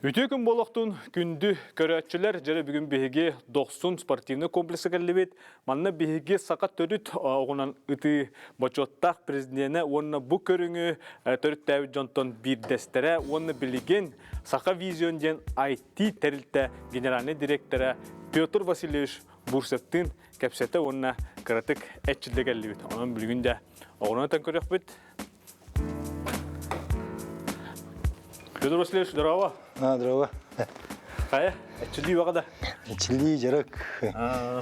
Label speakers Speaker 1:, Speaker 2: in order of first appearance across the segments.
Speaker 1: Үтүө күн буолуохтун күндү көрөөччүлэр, дьэ бүгүн биһиги Дохсун спортивнай комплекса кэллибит. Манна биһиги саха төрүт оҕунан ытыы бочуоттаах президенэ уонна бу көрүҥү төрүттээбит дьонтон биирдэстэрэ уонна билигин Саха Визион диэн IT тэрилтэ генеральнай директора Петр Васильевич Бурсевтыын кэпсэтэ уонна кыратык эрчиллэ кэллибит. Онон билигин дьэ оҕунан ытан көрүөхпүт. Петр Васильевич, здорово.
Speaker 2: А, здорово.
Speaker 1: Хайа, эрчиллии баҕа да?
Speaker 2: Эрчиллии дьарык.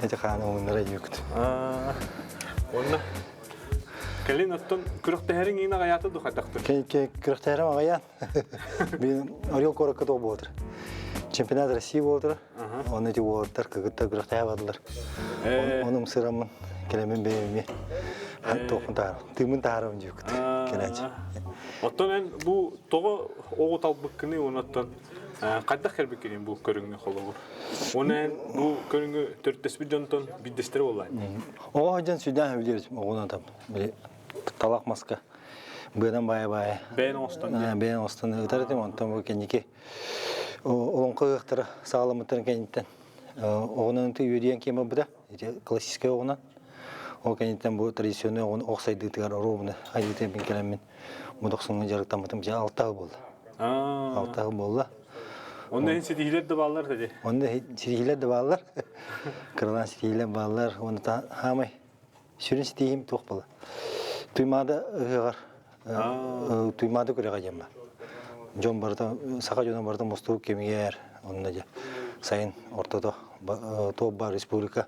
Speaker 2: Эти хаана ууннара юкт.
Speaker 1: Онно кэлин оттон күрэхтэһэриҥ иин аҕайаата ду хайдахтыр?
Speaker 2: Күрэхтэһэрим аҕайаан. Бин Орел куоракка тоҕо буолтар. Чемпионат России буолтар. Оны эти уолаттар кыргыттар күрэхтэһэ бардылар. Онум сыраммын кэлэммин бэйэми туохпун таһаарам. Тыыммын таһаарам дьүкт кэлээчи.
Speaker 1: Оттон эн бу тоҕо оҕу талбыккыный онуттан хайдах кэлбиккиний бу көрүҥҥэ холобур? Уонна эн бу көрүҥү төрүттэспит дьонтон биирдэстэрэ буоллаҕыҥ?
Speaker 2: Оҕо сылдьан сүрдээх билэр оҕунан там талах маска быанан баайа-баайа
Speaker 1: Бэйэн оҥостон
Speaker 2: бэйэн оҥостон ытар этим онтон бу кэнники олоҥхо ыһыахтара саҕаламмыттарын кэнниттэн оҕунан үөрүйэн киэн барбыта ити классическай оҕунан ол кэнниттэн бу традиционный оҕун ох сайдыытыгар оруобуна айдыытыгар мин кэлэммин бу дохсуҥҥа дьарыктаммытым дьэ 6 сыл буолла 6 сыл буолла
Speaker 1: Онно иһин ситиһиилэр да бааллар дии.
Speaker 2: Онно ситиһиилэр да бааллар. Кыралаан ситиһиилэр бааллар. Уонна хаамай Сүрүн ситиһиим туох буола? Туймаада ыһыаҕар Туймаада күрэҕэ диэн бар. Дьон барыта, саха дьоно барыта мустубут кэмигэр, онно дьэ сайын ортото туох баар республика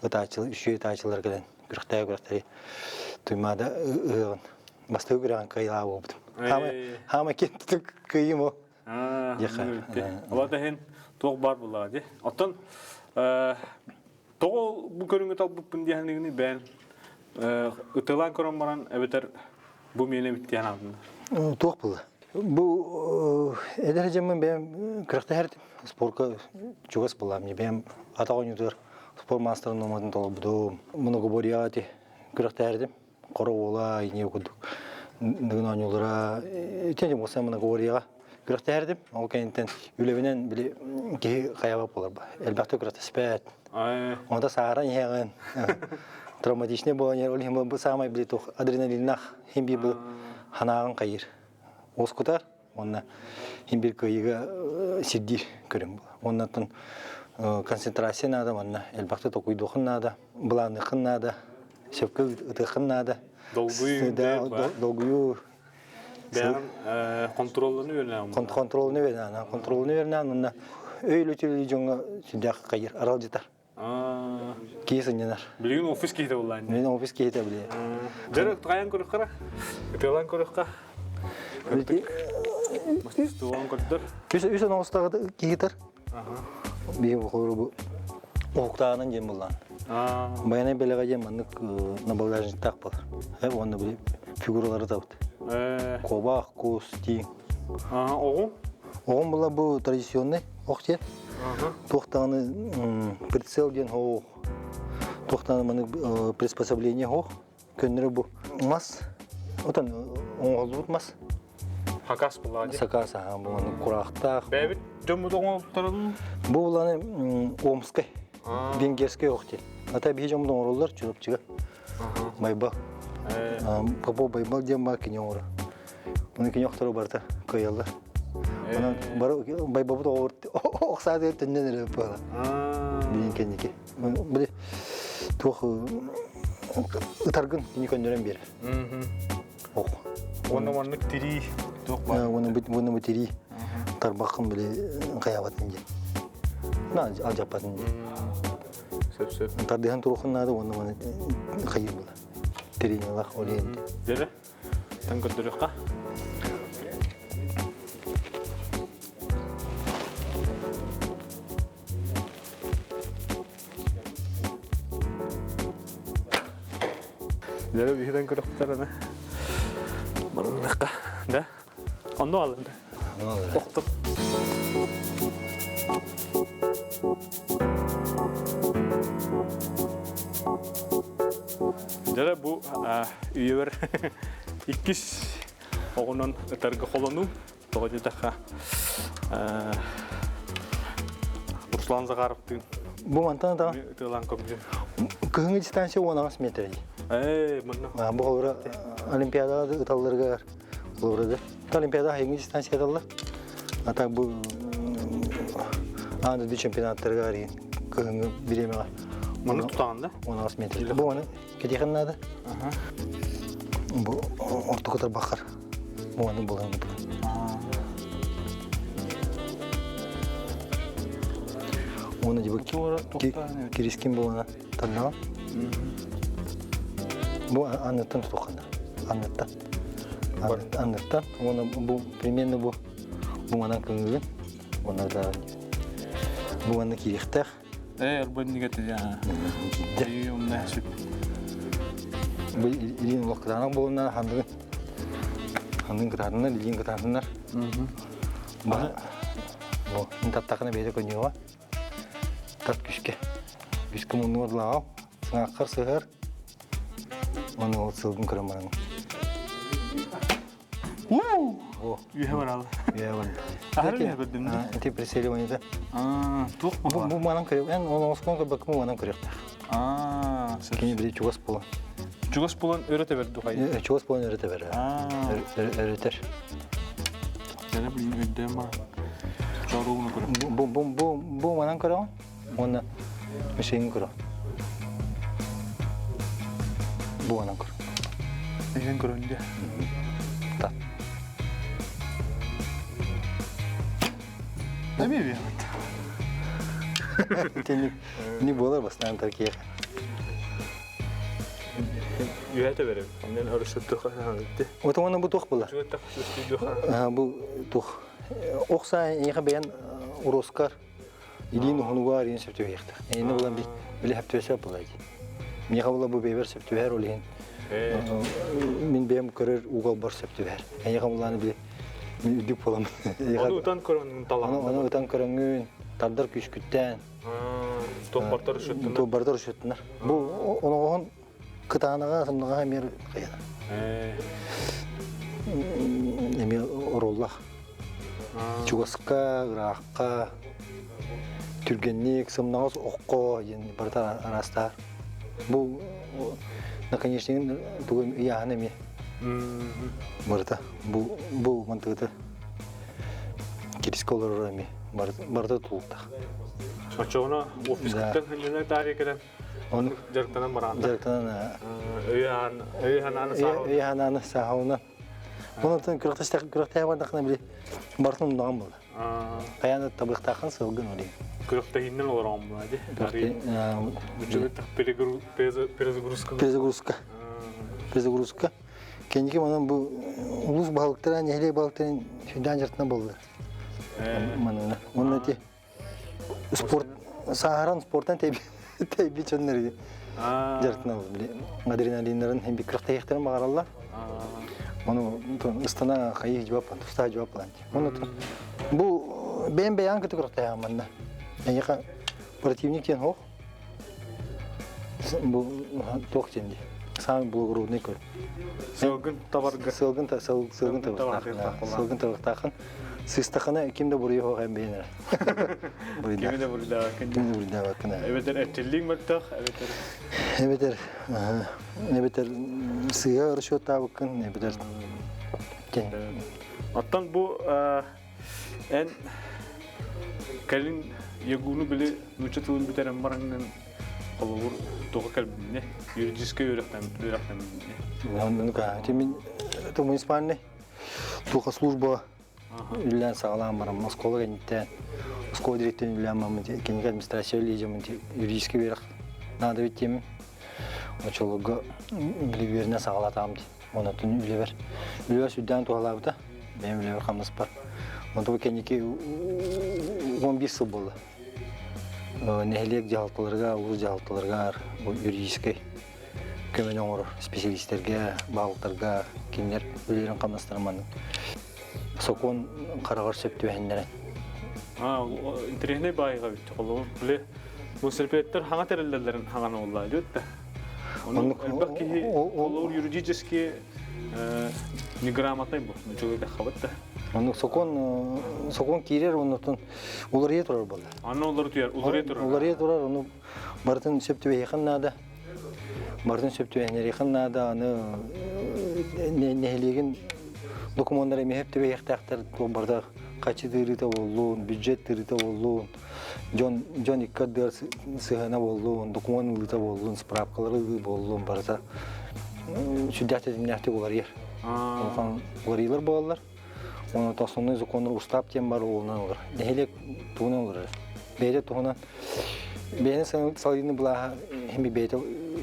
Speaker 2: ытааччылар, үчүгэй ытааччылар кэлэн күрэхтэһэ күрэхтэри Туймаада ыһыаҕын бастакы күрэҕин кыайыылаах буолбутум. Хаамай киэн кыайыым ол.
Speaker 1: Ол да иһин туох баар буоллаҕа дии. Оттон тоҕо бу көрүҥү талбыппын диэхинигини бэйэн ытылаан көрөн баран эбэтэр бу миэнэ эбит диэн аатыннар.
Speaker 2: Туох буолла? Бу эдэр дьоммун бэйэм күрэхтэһэрдим. Спорка чугас буоллаам. Бэйэм атах оонньуутугар спорт маастарын нуорматын толорбутум. Многоборьеҕа ити күрэхтэһэрдим. Хоро уола ини курдук дыгын оонньуулара итини болса многоборьеҕа күрэхтэһэрдим. Ол кэнниттэн үлэбинэн били киһи хайабап буолар элбэхтик күрэхтэспэт. Онто сааран иһэҕин травматичный буолан иһэр ол иһин бу саамай били туох адреналиннаах иһин биир бу ханаағын хайыр уоскутар уонна иһин биир кыайыыга сирдиир көрүҥ буолар. Уоннаттан концентрация наада уонна элбэхтик толкуйдуоххун наада, былаанныаххын наада, сөпкө ытыаххын наада.
Speaker 1: Долгуйуу
Speaker 2: долгуйуу
Speaker 1: Бэйэҕин контроллану үөрэнэҕин
Speaker 2: Контроллану үөрэнэҕин контроллану үөрэнэҕин уонна өй үлэтин дьоҥҥо сүрдээх хайыр аралдьытар. Киһи сынньанар.
Speaker 1: Билигин офис киһитэ буоллаан.
Speaker 2: Билигин офис киһитэ билигин.
Speaker 1: Дьэ, хайан көрүөххэ Ытыалаан көрүөххэ. Туоҕун көрдөр.
Speaker 2: Үс үс оҥостоҕо киһитэр. Биһи холобур бу уһуктааҕынан диэн буллаан. Байанай бэлэҕэ диэн маннык набалажниктаах буолар. Уонна били фигуралары табыт. Кобах, кус, тииҥ.
Speaker 1: Оҕум?
Speaker 2: Оҕум була бу традиционный ох диэн. Туох даҕаны прицел диэн хоох. Туох даҕаны маннык приспособление хоох. Көннөрү бу мас, отон оҥоһуллубут мас.
Speaker 1: Хакас булаа дии.
Speaker 2: Сакаас аха бу маны кураахтаах.
Speaker 1: Бэйэбит дьоммут оҥоһуктарын
Speaker 2: Бу буланы Омскай, Венгерскэй ох диэн. Ата биһи дьоммут оҥороллор Чурапчыга. Байбал. Попов Байбал диэн баар кини оҥорор. Оны кини охторо барыта кыайаллар. Онон бары Байбабыт оҕор ох саатыгар төннөн эрэ буола. Билин кэнники. Били туох ытаргын кини көннөрөн биэрэр. Ох.
Speaker 1: Уонна маннык тирии туох баар?
Speaker 2: Уонна бу уонна бу тирии тарбаххын били хайаабатын диэн. На алдьаппатын диэн.
Speaker 1: Сөп сөп.
Speaker 2: Тардыһан туруохун наада уонна маны хайыы була. Тириинэлэх олиэн.
Speaker 1: Дьэрэ. Тан көрдөрүөххэ. Дьэ, биһиэн көрөхтөрөнө. Барыллахха, да? Онно алында. Охтор. Дьэ, бу үйэбэр иккис оҕунан ытарга холонуу. Тоҕо диэтэххэ, Руслан Захаровтыын
Speaker 2: Бу мантан да
Speaker 1: ытыалаан көрдүм.
Speaker 2: Кыһыҥҥы дистанция 18 метр.
Speaker 1: Ээ, манна.
Speaker 2: Бу холобура Олимпиадаҕа ыталларыгар холобура да. Олимпиада хайыҥҥы дистанция ыталлар. А так бу аан дойду чемпионаттарыгар кыһыҥҥы бириэмэҕэ
Speaker 1: Маны тутаҕын да?
Speaker 2: 18 метр. Бу маны кэтиэхин наада. Бу ортоку тарбаххар бу маны булан Уонна дьыбы кирискин буолана тардаҕын. Бу анныттан тутуххана. Анныттан. Анныттан. Уонна бу примерно бу бу манан кыҥыгын. Уонна да бу манна киириэхтээх.
Speaker 1: Ээ, ырбыннига тиде. Умна сүп.
Speaker 2: Бу илиин олох кытаанах буолунна хандыгын. Хандыгын кытаатыннар, илиин кытаатыннар. Бу таттахына бэйэтэ көнүөҕэ. Тат күскэ. Күскэ муннугар лааҕал, сыҥааххар сыһар. Оны ол сылгын көрөн баран.
Speaker 1: Уу! Үөһэ барал.
Speaker 2: Үөһэ барал.
Speaker 1: Аһары үөһэ көрдүм дии.
Speaker 2: Ити преселивание
Speaker 1: Аа, туох
Speaker 2: бу? Бу манан көрүөх. Эн оны оскон көрбөккө бу манан көрүөхтээх.
Speaker 1: Аа,
Speaker 2: Кини били чугас буолан.
Speaker 1: Чугас буолан өрө тэбэр духай.
Speaker 2: Чугас буолан өрө тэбэр. Өрөтөр.
Speaker 1: Дьэ билин өйдөөн баран. Чорууну көрө.
Speaker 2: Бу бу бу бу манан көрөҕүн уонна мишенин көрө. Бу манан көр.
Speaker 1: Мишен көрөн дьэ.
Speaker 2: Та.
Speaker 1: Эми биэбит.
Speaker 2: Тени не болар бастан таркиях.
Speaker 1: Үөтэ берем. Мен өрүсөттөхө ханытты.
Speaker 2: Вот оны бу туох була? Бу туох. Охса эйха бэйэн уроскар илиин уһунугаар иин сөптүбэйэхтэх. Эйне була би били хөптүөсө була ди. Миэхэ була бу бэйбэр сөптүбэр ол иһин мин бэйэм көрөр угал бар сөптүбэр. Эйха буланы били мин үрдүк буламын.
Speaker 1: Ону ытан көрөҥҥүн талаҕын.
Speaker 2: Ону ытан көрөҥҥүн тардар күскүттэн.
Speaker 1: Туох бардар
Speaker 2: Туох бардар үшөттүнэр. Бу оноҕоһун кытаанаҕа сымнаҕаһа эмиэ хайа. Эмиэ оруоллаах. Чугаска, ыраахха, түргэнник, сымнаҕас окко диэн барыта араастаах. Бу наконечнигин тугу ыйааһын эмиэ барыта бу бу мантыгыта кириске олорор эмиэ барыта тулуктаах.
Speaker 1: Оччоҕуна офискыттан ханньана таарыйа кэлэн
Speaker 2: Оны
Speaker 1: дьарыктанан бараанда.
Speaker 2: Дьарыктанан
Speaker 1: Өйө ханааны
Speaker 2: Өйө ханааны сааһауна. Онон күрэхтэһэ бардахына били барытын умнаҕан буолла. Хайаан табыахтааххын сылгын олей.
Speaker 1: Күрэхтэһииннэн олороҕун була ди. Перезагрузка.
Speaker 2: Перезагрузка. Перезагрузка. Кэнники манан бу улуус баһылыктара, нэһилиэк баһылыктарын сүрдээн дьарыктана буолла. Манана. Онно ти спорт сааһыран спортан тэйби дьоннор дьарыктана били адреналиннарын хем күрэхтэһиэхтэрин баҕараллар. Ону ыстана хайыы жуаппан, тустаа жуаппан. Ону бу бэйэм бэйэҕин кытта күрэхтэһэҕин манна. Эйиэхэ противник диэн суох. Бу туох диэн дии. Самый благородный көр.
Speaker 1: Сылгын табарга.
Speaker 2: Сылгын сылгын табыктаахын. Сылгын табыктаахын. Сыстахына ким да буруйу хоһоон бэйэн эрэ.
Speaker 1: Кими да буруйдаабаккын.
Speaker 2: Кими да буруйдаабаккын.
Speaker 1: Эбэтэр эрчиллииҥ мөлтөх, эбэтэр
Speaker 2: Эбэтэр эбэтэр сыыһа расчеттаабыккын, эбэтэр
Speaker 1: Оттон бу эн кэлин ягуну били нуучча тылын бүтэрэн бараҥҥын холобур туга кэлбинне юридическай үөрэхтэн үөрэхтэмминне
Speaker 2: Ну-ка, мин это муниципальный туха служба үлэлээн саҕалаан баран оскуола кэнниттэн оскуола директорын үлэлээн баран кинигэ администрация үлэлиир юридический үөрэх наада эбит диэмин оччолорго били үөрэнэ саҕалаатаҕым дии онтон үлэбэр үлэбэр сүрдээн туһалаабыта бэйэм үлэбэр хамнаспар онтон кэнники 11 сыл буолла нэһилиэк дьаһалталарыгар улуус дьаһалталарыгар юридическай көмөнү оҥорор специалистэргэ, баһылыктарга кинилэр үлэлэрин хамнастарын маннык сокуон хараҕар сөп түбэһиннэрэн.
Speaker 1: Интэриэһинэй баайга бүттэ. Холобур, били муниципалитеттар хаҥа тэриллэллэрин хаҥан олла диэт да. Оннук элбэх киһи холобур юридически неграмотный бу. Нучулуйда хабыт да.
Speaker 2: Оннук сокуон сокуон киирэр оннуттан уларыйа турар буолла.
Speaker 1: Аны уларытыйар, уларыйа турар.
Speaker 2: Уларыйа турар, ону барытын сөп түбэһиэхин наада. Барытын сөп түбэһинэриэхин наада. Аны нэһилиэгин докумуоннара эмиэ сөп түбэһиэхтээхтэр. Туох барыта хаччы тыырыыта буоллун, бюджет тыырыыта буоллун, дьон дьон икки ардыгар сыһыана буоллун, докумуон ылыыта буоллун, справкалары ылыы буоллун, барыта сүрдээх тэтимнээхтик уларыйар. Улахан уларыйыылар буолаллар. Онон основной законнар устав диэн бар уолунан олорор. Нэһилиэк туһунан олорор. Бэйэтэ туһунан бэйэни салайыыны былааһа хими бэйэтэ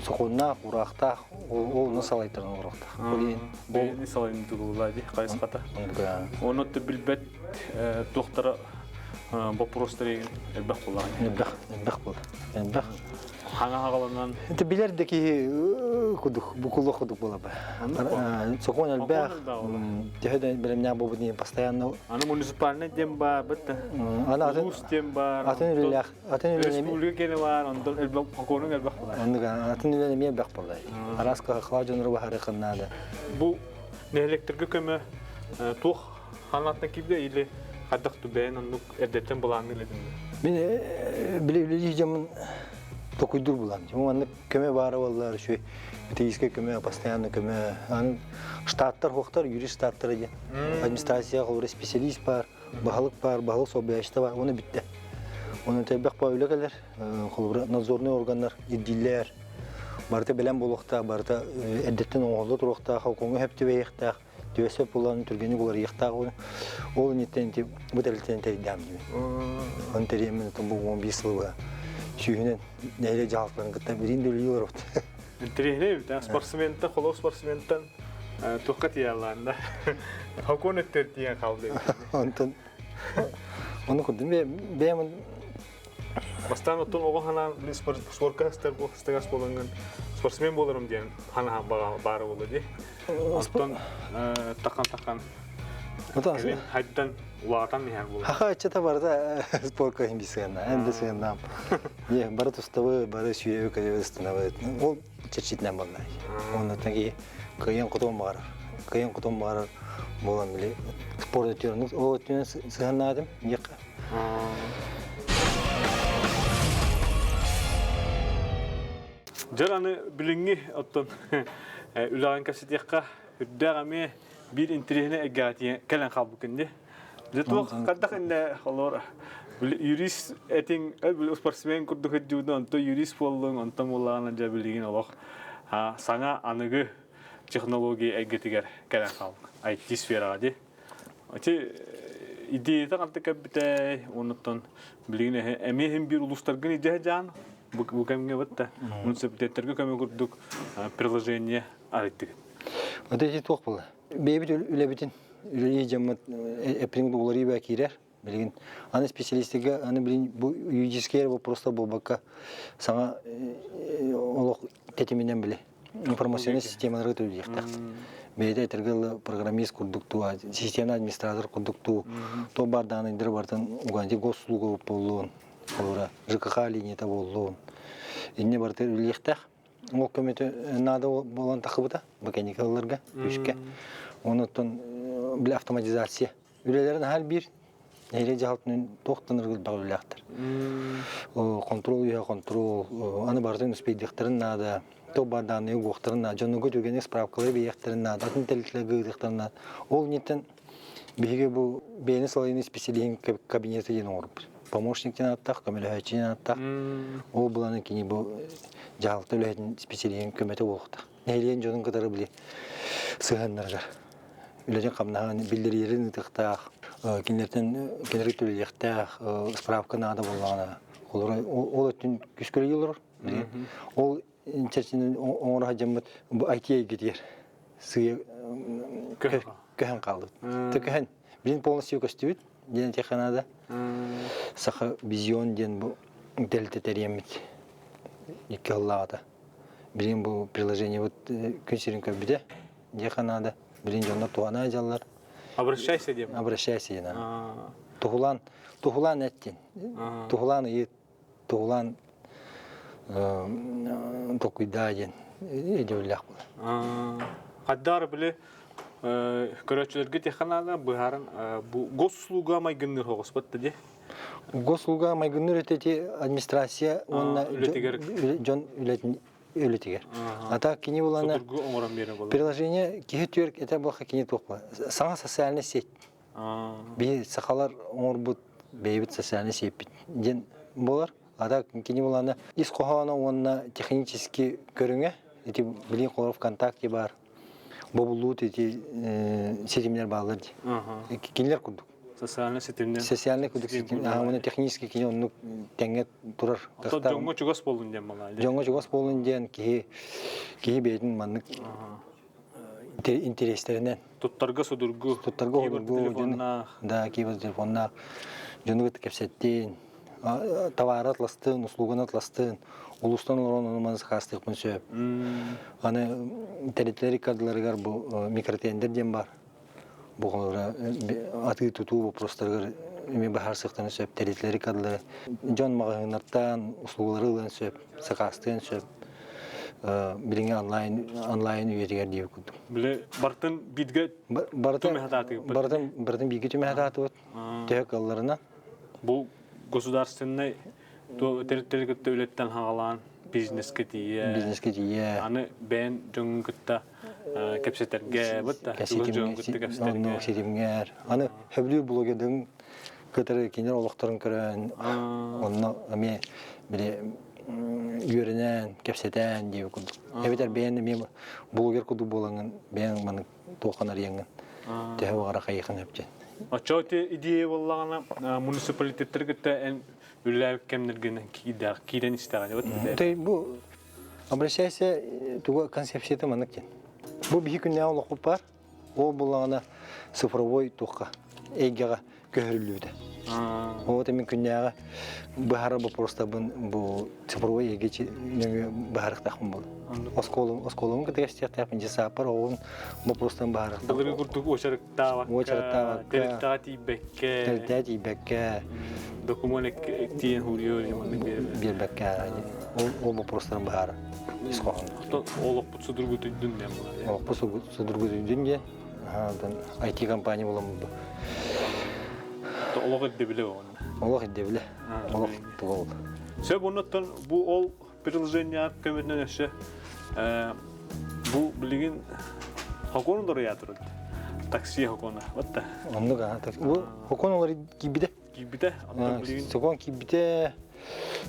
Speaker 2: сокуоннаах, ураахтаах, ол онно салайтаран олоруохтаах. Ол иһин
Speaker 1: бэйэни салайыыны тугулаа дии хайысхата. Оны билбэт туохтара боппуруостар элбэх буоллаҕа.
Speaker 2: Элбэх, элбэх буолар. Элбэх.
Speaker 1: Хаҥа хаҕаланан.
Speaker 2: Это билэр да киһи кудук, букуллуох кудук буолаба. Сокуон элбэх, төһө да бэлэмнээх буолбут иһин постоянно.
Speaker 1: Аны муниципальный диэн баар, бытта.
Speaker 2: Аны атын
Speaker 1: Улуус диэн баар.
Speaker 2: Атын үлэлээх, атын үлэ
Speaker 1: Республика кene бар, онтон элбэх сокуонун элбэх буолар.
Speaker 2: Оннук атын үлэ эмиэ элбэх буолар. Араас кыһалҕалаах дьоннору баһарыахын наада.
Speaker 1: Бу нэһилиэктэргэ көмө туох ханаттан киирдэ или хайдах бэйэн оннук эрдэттэн былаанныыр этиҥ?
Speaker 2: Мин били үлэлии дьоммун токуйдуур булам. Маннык көмө баара буоллар үчүгэй методическай көмө, постоянно көмө. Аны штаттар хуохтар, юрист штаттара диэн. Администрация холобура специалист бар, баһылык бар, баһылык солбуйааччыта бар, оны бүттэ. Онон элбэх баа үлэ кэлэр. Холобура надзорный органнар ирдииллэр. Барыта бэлэм буолуохтаах, барыта эрдэттэн оҥоһулла туруохтаах, окуоҥҥа сөп түбэһиэхтээх. Түөсөп булан түргэнник уларыйыахтаах ол инниттэн ити бу тэрилтэни тэрийдэм диибин. Оны тэрийэммин отон бу 11 сыл быһа сүүһүнэн нэһилиэк дьаһалталарын кытта бириин да үлэлии олоробут.
Speaker 1: Интэриэһинэй эбит, спортсментан, холоу спортсментан туохха тиийэллээн да. Хокуон өттөр тиийэн хаалды.
Speaker 2: Онтон ону курдум бэйэм
Speaker 1: Бастаан оттон оҕо ханаан спортка ыстыгас буолаҥҥын спортсмен буоларым диэн ханаан баара буолла дии. Оттон тахан-тахан хайдан улаатан иһэр буолар.
Speaker 2: Хаха ыччата барыта спортка иһин сыанна, эн да сыаннаам. Не, бары тустабы, бары сүйэбы көйөбү ыстынабы. Ол чэрчитинэн буолла. Оннуттан киһи кыайан хотуон баҕарар. Кыайан хотуон баҕарар буолан били спорт өттүнэн ол өттүнэн сыһаннаатым. Диэххэ.
Speaker 1: Дьэр аны билиҥҥи оттон үлэҕин кэпсэтиэххэ үрдээх эмиэ биир интэриэһинэй эйгэҕэ кэлэн хаалбыккын дии. Дьэ туох хайдах иннэ олор юрист этиҥ спортсмен курдук сылдьыбытын онтон юрист буоллуҥ онтон буоллаҕына дьэ билигин олох саҥа аныгы технология эйгэтигэр кэлэн хаалбыт IT сфераҕа дии. Ити идеята ханта кэлбитэй, оннуттан билигин эмиэ иһин биир улуустаргын идея дьаан бу бу кэмҥэ бытта муниципалитеттарга көмө курдук приложение арыйдыгыт.
Speaker 2: Вот эти туох буолла? Бэйэбит үлэбитин үлэлии дьаммыт эппиниҥ уларыйба киирэр. Билигин аны специалистига аны билин бу юридический вопростар буолбакка саҥа олох тэтиминэн били информационный системалары төлүөхтээх. Бэйэтэ этэргэ программист курдук туу, системный администратор курдук туу, то бар даанайдары бартан уганти госуслуга буоллун, олора ЖКХ линията буоллун. Инне барыта үлэлиэхтээх. Ол көмөтө наада буолан тахыбыта бу кэнники ылларга күүскэ. Онуттан били автоматизация Үлэлэрин аһар биир нэһилиэк дьаһалтатын туохтан ыргылбах үлэлээхтэр. Контрол үһэ контрол, аны барытын успейдыахтарын наада, туох баар дааннайы угуохтарын наада, дьоннорго түргэнник справкалары биэриэхтэрин наада, атын тэрилтэлэргэ ыытыахтарын наада. Ол инниттэн биһиги бу бэйэни салайыныы специалиһин кабинета диэн оҥорбут. Помощник диэн ааттаах, көмөлөһөөччү диэн ааттаах. Ол буланы кини бу дьаһалта үлэһитин специалиһин көмөтө буолуохтаах. Нэһилиэн дьонун кытары били сыһыаннарыгар үлэтин-хамнаһын биллэриилэрин ыытыахтаах, кинилэртэн кинилэри төлүөхтээх, справка наада буоллаҕына, ол өттүн күүскэ олорор. Ол чэрчинэн оҥоро сылдьаммыт бу IT эйгэтигэр сыыйа көһөн хаалбыт. Көһөн, билин полностью көстүбүт диэн этиэххэ наада. Саха Визион диэн бу тэрилтэ тэрийэммит икки сыллааҕыта. Билигин бу приложениебыт күн сирин көрбүтэ. Диэхэ наада. Билин дьоннор туһана дьаллар.
Speaker 1: Обращайся диэн.
Speaker 2: Обращайся диэн. Туһулаан, туһулаан эттин. Туһулаан ыйыт, туһулаан толкуйдаа диэн өйдөбүллээх буолар.
Speaker 1: Хаддар били. Көрөөччүлэргэ тиэхэ быһааран бу госуслуга майгынныыр хоҕуспат да дии.
Speaker 2: Госуслуга майгынныыр эти администрация уонна дьон үлэтин үлэтигэр. А так кини булана приложение киһи түөрк этэ буолха кини туох саҥа социальный сеть. Би сахалар оҥорбут бэйэбит социальный сетьпит диэн буолар. А так кини булана ис хоһооно уонна технически көрүҥэ ити билин холор ВКонтакте бар бобуллуут ити ситимнэр бааллар дии. Кинилэр курдук.
Speaker 1: Социальный ситимнэр.
Speaker 2: Социальный курдук ситим. Уонна технически кини оннук тэҥҥэ турар.
Speaker 1: Дьоҥҥо чугас буолун диэн балаа.
Speaker 2: Дьоҥҥо чугас буолун диэн киһи киһи бэйэтин маннык интэриэстэринэн.
Speaker 1: Туттарга судургу.
Speaker 2: Туттарга судургу. Да, кибер телефоннаах. Дьону кытта кэпсэттин, товары атластын, услуганы атластын, улуустан олорон ону маны сакаастыахпын сөп. Аны тэрилтэлэр иккардыларыгар бу микротендер диэн бар. Бу атыы-тутуу боппуруостарыгар эмиэ быһаарсыахтарын сөп тэрилтэлэри кадылары дьон маҕаһыыннартан услугалары ылыан сөп, сакаастыан сөп. Билиҥҥи онлайн онлайн үйэтигэр диэбит курдук.
Speaker 1: Били бартын бииргэ
Speaker 2: түмэхэтаатыбыт. Барытын барытын бииргэ түмэхэтаатыбыт. Төһө кыалларынан.
Speaker 1: Бу государственнай тэрилтэри кытта үлэттэн хаҕалаан бизнеске тиийэ.
Speaker 2: Бизнеске тиийэ.
Speaker 1: Аны бэйэн дьоҥҥун кытта кэпсэтэргэ бытта чугас дьоҥҥун кытта кэпсэтэргэ.
Speaker 2: Ситимҥэр. Аны хөбүлүүр блогердарын кытары кинилэр олохторун көрөн онно эмиэ били үөрэнэн, кэпсэтэн диэбит курдук. Эбэтэр бэйэн эмиэ блогер курдук буолаҥҥын бэйэҥ маннык туоххан арыйаҥҥын төһө баҕара хайыхын өптен.
Speaker 1: Оччо идея буоллаҕына муниципалитеттары кытта эн үлэлээбит кэмнэргинэн киирэн истэҕин
Speaker 2: Ты бу обращайся туга концепцията маннык диэн. Бу биһи күннээҕи олохпут бар. Ол буллаҕына цифровой туохха эйгэҕэ көһөрүллүбүтэ. Вот мин күннээҕи быһаарар боппуруостарбын бу цифровой эйгэ нөҥүө быһаарыахтаахпын буолла. Оскуолам оскуолабын кытта кэпсэтиэхтээхпин, дьыссааппар оҕобун боппуруостарын быһаарыахтаахпын.
Speaker 1: Былыргы курдук уочараттаабакка,
Speaker 2: Уочараттаабакка,
Speaker 1: тэрилтэҕэ тиийбэккэ,
Speaker 2: тэрилтэҕэ тиийбэккэ,
Speaker 1: докумуон тиийэн хуруйуо
Speaker 2: биэрбэккэ ол ол боппуруостарын быһаарар ис хоһоонноох.
Speaker 1: Олохпут судургутуйдун диэн буолар.
Speaker 2: Олохпут судургутуйдун диэн IT-компания буламмыт бу.
Speaker 1: Олох ирдэбилэ онно.
Speaker 2: Олох ирдэбилэ. Олох туга ол.
Speaker 1: Сөп оннуттан бу ол приложение көмөтүнэн өссө бу билигин хокуон доройа турар. Такси хокуона. Вот
Speaker 2: Оннук аа. Бу хокуон олар киирбитэ.
Speaker 1: Киирбитэ. Онтон билигин
Speaker 2: Сокуон киирбитэ.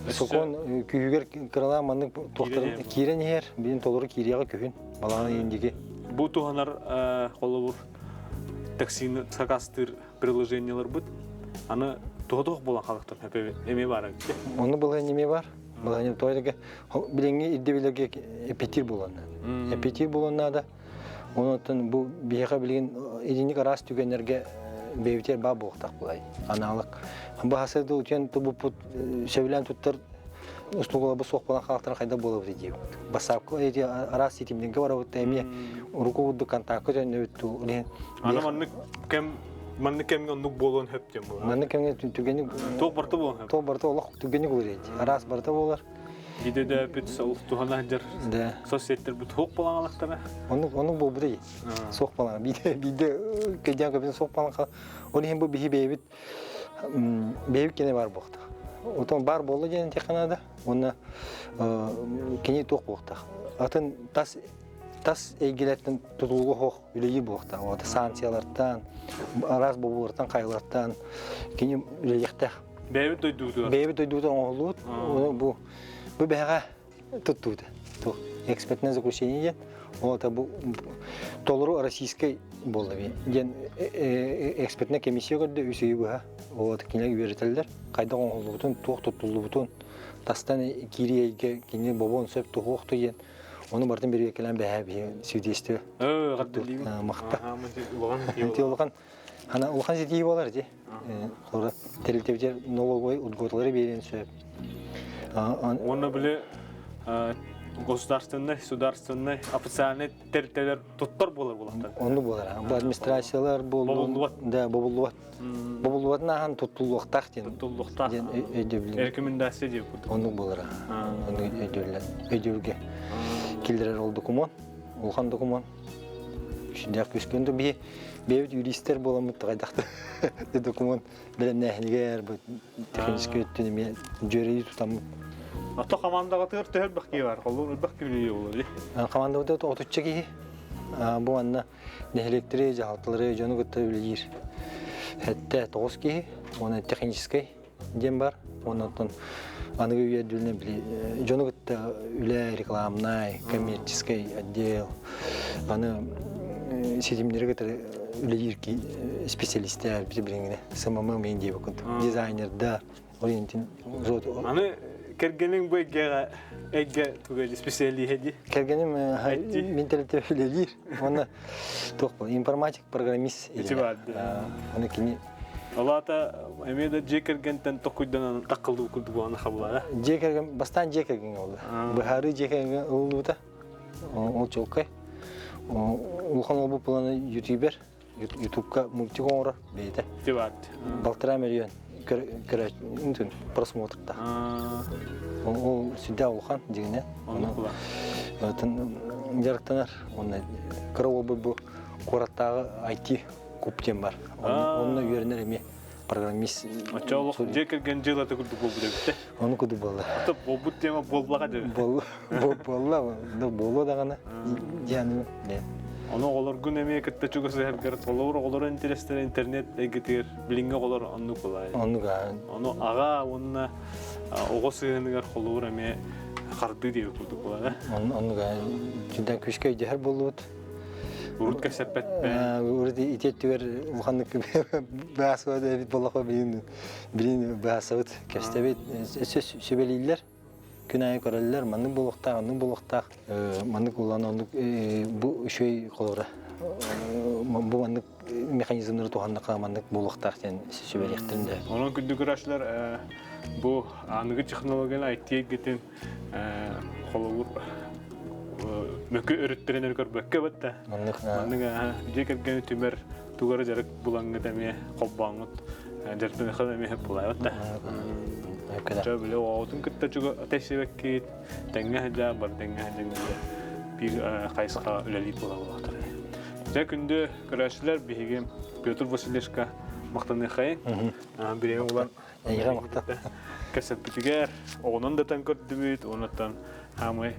Speaker 2: Сокуон күүһүгэр кыралаан маннык туохтарын киирэн иһэр. Билин толору киириэҕэ күһүн. Балаҕан ыйын диэки.
Speaker 1: Бу туһанар холобур таксины сакаастыыр приложениеларбыт аны туһа буолан халыктан эмиэ баар эбит.
Speaker 2: Ону былаһын эмиэ бар. Былаһын тоойдоге билиҥҥи ирдэбилэргэ эпитир буолан наада. Эпитир буолан наада. Онон бу биһиэхэ билигин итинник араас түгэннэргэ бэйэбитигэр баа буолуохтаах буолай. Анаалык. Баһасы да утуйан тубуппут сөбүлээн туттар услугаларбыт суох буолан хаалтара хайда буолабыт диэбит. Бассаапка эти араас ситимнэргэ барабыт эмиэ уруку курдук контакка төннөбүт туу.
Speaker 1: Аны маннык кэм маннык кэмҥэ оннук буолуон сөп диэн буолар.
Speaker 2: Маннык кэмҥэ түгэни
Speaker 1: Туох барыта буолуон сөп.
Speaker 2: Туох барыта олох түгэни буолар Араас барыта буолар.
Speaker 1: Биде бүт сол туһана сылдьар
Speaker 2: Да.
Speaker 1: соцсеттер бут суох балаҥалахтара.
Speaker 2: Оннук оннук буолбута дии. Суох балаҥа. Биирдэ биирдэ кэдиэн көбүн суох балаҥа. Ол иһин бу биһи бэйэбит бэйэбит кини бар буолуохтаах. Отон бар буолла диэн этиэххэ наада. Уонна кини туох буолуохтаах. Атын тас тас эйгэлэртэн тутулуга суох үлэлиир буолуохтаах. Вот санкциялартан, араас бобуулартан, хайалартан кини үлэлиэхтээх.
Speaker 1: Бэйэбит дойдубутугар.
Speaker 2: Бэйэбит дойдубутугар оҥоһуллубут. Ону бу бу бэһэҕэ туттубута. Туох экспертное заключение диэн. Ол это бу толору российскай буолла диэн экспертная комиссия көрдө үс ыйы быһа. Вот кинилэр үөрэтэллэр. Хайдах оҥоһуллубутун, туох туттуллубутун, тастан киирии эйгэ кини бобуон сөп туһуохту диэн ону барытын бэрэбиэркэлээн бэһээ биһи свидетельство махта. Улахан Ана улахан ситиһии буолар ити. Холобура тэрилтэбитигэр налоговай льготалары биэриэн сөп.
Speaker 1: Уонна били государственнай, сударственнай, официальный тэрилтэлэр туттар буолар буолахтар.
Speaker 2: Онну буолар. Бу администрациялар буоллун. Да, бобуллубат. Бобуллубатын ааһан туттуллуохтаах диэн.
Speaker 1: Туттуллуохтаах.
Speaker 2: Диэн өйдөбүл.
Speaker 1: Рекомендация диэн курдук.
Speaker 2: Оннук буолар. Оннук өйдөбүллэр. Өйдөбүлгэ киллэрэр ол докумуон. Улахан докумуон. Сүрдээх күүскэ. Онто биһи бэйэбит юристэр буоламмыт хайдах да документ бэлэмнээһинигэр бу техническэй өттүн эмиэ дьүөрэлии тутаммыт.
Speaker 1: Ото командаҕытыгар төһө элбэх киһи бар? Холлур элбэх киһи буолар.
Speaker 2: Командабыт отучча киһи. Бу манна нэһилиэктэри, дьаһалталары дьону кытта үлэлиир. Хэттэ тоҕус киһи, уонна техническэй диэн бар. Уонна оттон аныгы үйэ үрдүнэн били дьону кытта үлэ рекламнай, коммерческий отдел, аны ситимнэри кытары үлэлиир специалистэр бити билиҥҥини СММ мин диэбит курдук дизайнерда ориентин
Speaker 1: Аны кэргэниҥ бу эйгэҕэ эйгэ туга специалиһэ дии.
Speaker 2: Кэргэним мин тэрилтэ үлэлиир. Уонна туох информатик, программист.
Speaker 1: Ити бар.
Speaker 2: Аны кини
Speaker 1: Ол аата эмиэ да дьиэ кэргэнтэн токуйданан таккылыы курдук буолан хабылара.
Speaker 2: Дьиэ кэргэн бастаан дьиэ кэргэҥҥэ буолла. Быһаарыы дьиэ кэргэҥҥэ ылыллыбыта. Ол чуолкай. Улахан уолбут буолан ютубер, ютубка мультик оҥорор бэйэтэ.
Speaker 1: Тибат.
Speaker 2: Балтараа миллион көрөөччү просмотрда. Ол сүрдээх улахан дьиҥинэн. Ону дьарыктанар. Уонна кыра уолбут бу куораттааҕы IT куб диэн бар. Онно үөрэнэр эмиэ программист.
Speaker 1: Оччо олох дьиэ кэргэн дьыалата курдук буолбут эбит
Speaker 2: Ону курдук буолла.
Speaker 1: Ата буолбут тема буоллаҕа дьэ.
Speaker 2: Буолла, да буолуо даҕаны диэн
Speaker 1: Ону оҕолоргун эмиэ кытта чугасыһаргар толору оҕолор интэриэстэрэ интернет эйгэтигэр билиҥҥи оҕолор оннук буолаа.
Speaker 2: Оннук
Speaker 1: Ону аҕа уонна оҕо сыһыаныгар холобур эмиэ хардыы диэбит курдук буолар.
Speaker 2: Оннук сүрдээх күүскэ өйдөһөр буоллубут.
Speaker 1: Урут кэпсэппэт
Speaker 2: Урут ити өттүгэр улаханнык баасыба эбит буоллахха билин билин баасабыт кэпсэтэбит өссө сүбэлииллэр күн аайы көрөллөр маннык буолуохтаах оннук буолуохтаах маннык улаан оннук бу үчүгэй холобура бу маннык механизмнары туһаннахха маннык буолуохтаах диэн сүбэлиэхтэрин да
Speaker 1: Онон күндү көрөөччүлэр бу аныгы технологияны IT эйгэтин холобур мөкү өрүттэрин өрө көрбөккө бытта.
Speaker 2: Маннык
Speaker 1: маннык дьиэ кэргэни түмэр тугары дьарык булаҥҥыт эмиэ холбооҥҥут дьарыктаныхха эмиэ сөп буолаабыт да. Чө биле оҕотун кытта чуга тэсибэккит тэҥҥэ сылдьа бар тэҥҥэ сылдьаҥҥыт биир хайысха үлэлиир буола буолуохтар. Дьэ күндү көрөөччүлэр биһиги Петр Васильевичка махтаныахайын. Бириэмэ булан
Speaker 2: Эйиэхэ махтал.
Speaker 1: Кэсэппитигэр оҕонон да тан көрдүбүт, онуттан хаамай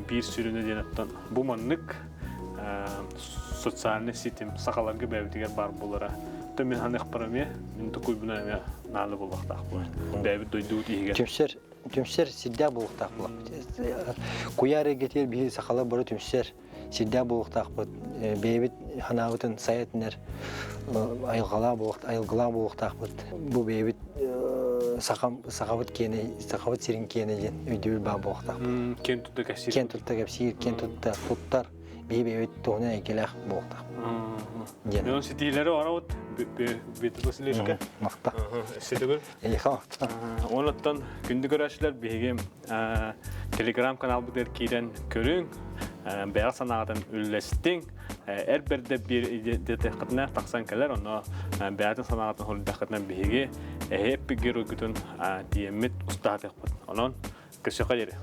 Speaker 1: биир сүрүнэ диэн оттон бу маннык социальный ситим сахаларга бэйэбитигэр баар буолара. То мин ханыахпар эмиэ, мин тукуйбуна эмиэ наада буолуохтаах буолар. Бэйэбит дойдубут иһигэр.
Speaker 2: Түмсэр, түмсэр сирдээх буолуохтаах буоллахпыт. Куйаар эйгэтигэр биһиги сахалар бары түмсэр сирдээх буолуохтаахпыт, бэйэбит санаабытын сайа этинэр айылҕалаах буолуохтаахпыт. Бу бэйэбит сахабыт киэнэ, сахабыт сирин киэнэ диэн өйдөбүл баар буолуохтаахпыт.
Speaker 1: Киэн тутта кэпсиир.
Speaker 2: Киэн тутта кэпсиир, киэн тутта туттар, биһи бэйэбит туһунан эйгэлээх буолуохтаахпыт.
Speaker 1: Диэн. Онон ситиилэри оҥоробут Петр Васильевичка.
Speaker 2: Махта.
Speaker 1: Ситигүр.
Speaker 2: Эйиэхэ махта.
Speaker 1: Онуттан күндү көрөөччүлэр биһиги телеграм-каналбытыгар киирэн көрүҥ, бэйэҕит санааҕытын үллэстиҥ, эр бэрдэ биир идиэтэххитинэ тахсан кэлэр, онно бэйэтин санааҕытын суруйдаххытына биһиги эһи эппит геройгутун тиийэммит устаатыахпыт. Онон көрсүөххэ диэри.